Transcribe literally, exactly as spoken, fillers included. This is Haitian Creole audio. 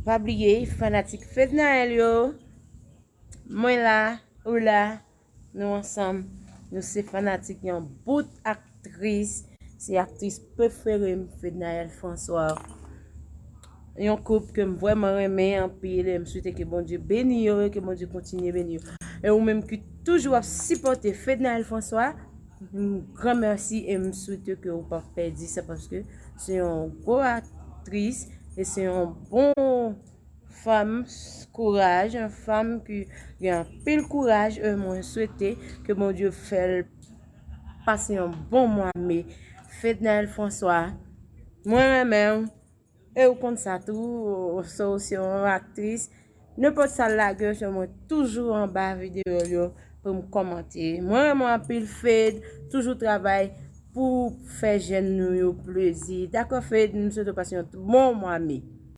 Pa bliye, fanatik Fednaelle yo, mwen la, ou la, nou ansanm. Nou se fanatik yon bout aktris. Se aktris prefere m, Fednaelle François. Yon koup ke m vrèman renmen anpil e m swete ke Bondye beni yo e ke Bondye kontinye beni yo. E ou menm ki toujou ap sipòte Fednaelle François, yon gran mèsi e m swete ke ou pa pèdi sa paske se yon gwo aktris e se yon bon fanm kouraj, yon fanm ki gen anpil kouraj e mwen swete ke Bondye fè l pase yon bon mwa me. Fednaelle François, mwen renmen w e ou konn sa tou, so se yon aktris. Nenpòt sa l lage yo, se mwen toujou anba videyo yo pou m kòmante. Mwen renmen w anpil Fed, toujou travay pou fè jèn nou yo plezi. Dakò Fed, m swete w pase yon bon mwa me.